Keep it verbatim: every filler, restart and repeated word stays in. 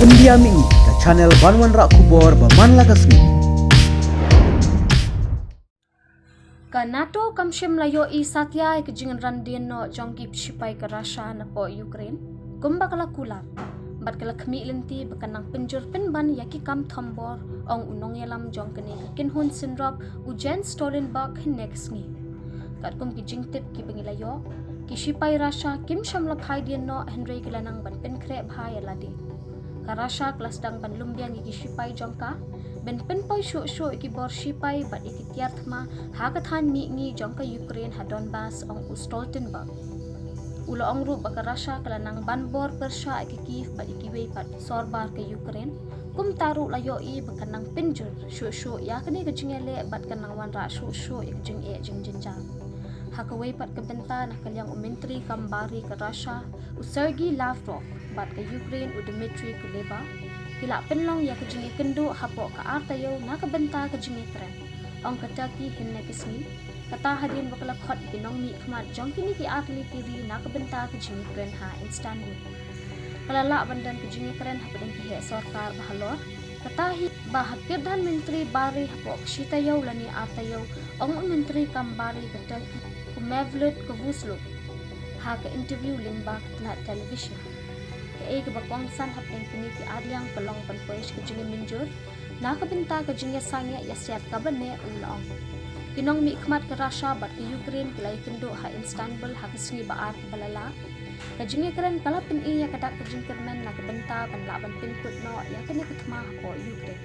India Mihngi, ka channel ban wanrah khubor ba man la ka sngi. Ka NATO kam shym la ïohi satia ïa ka jingïarandien noh jong ki shipai ka Russia napoh Ukraine, kumba ka la kular. Bad ka la khmih lynti ba kan nang pynjur pynban ïa ki kam thombor, ong u nongïalam jong kane ka kynhun synrop u Jens Stoltenberg hynne ka sngi. Katkum ki jingtip kiba ngi la ïoh, ki shipai Russia kim shym la phai dien noh hynrei ki la nang ban pynkhreh bha ïa lade. Ka Russia ka la sdang ban lum biang ïa ki shipai jong ka, ban pynpoi shuh shuh ïa ki bor shipai bad ïa ki tiar thma ha ka thaiñ mihngi jong ka Ukraine ha Donbas, ong u Stoltenberg. U la ong ruh ba ka Russia ka la nang ban bor pyrshah ïa ka Kyiv bad ïa kiwei pat sorbar ka Ukraine. Kumta ruh la ïohi ba kan nang pynjur shuh shuh ïa kane ka jingïaleh bad kan nang wanrah shuh shuh ïa ka jingeh jingjynjar. Ha kawei pat ka bynta na ka liang u Myntri Kam Bari ka Russia, u Sergei Lavrov, bad ka Ukraine u Dmitry Kuleba, ki la pynlong ïa ka jingïakynduh hapoh ka ar taïew na ka bynta ka jingïakren, ong ka Turkey hynne ka sngi, kata hadien ba ka la khot ïa ki nongmihkhmat jong kine ki artylli ki ri na ka bynta ka jingïakren ha Istanbul. Ka la lah ban don ka jingïakren hapdeng ki heh sorkar ba halor, kata hi ba ha Pradhan Myntri Bari hapoh ka shi taïew lane ar taïew, ong u Myntri Kam Bari ka Turkey, u Mevlut Cavusoglu, ha ka interview lyngba ka tnat television. Kaei kaba kongsan hapdeng kine ki ar liang ka long ban poi sha ka jingïamynjur na ka bynta ka jingïasangeh ïasiat kaba neh, u la ong. Ki nongmihkhmat ka Russia bad ka Ukraine ki la ïakynduh ha Istanbul ha ka sngi ba ar kaba la lah. Ka jingïakren ka la pyni ïa ka dak ka jingkyrmen na ka bynta ban lah ban pynkut noh ïa kane ka thma hapoh Ukraine.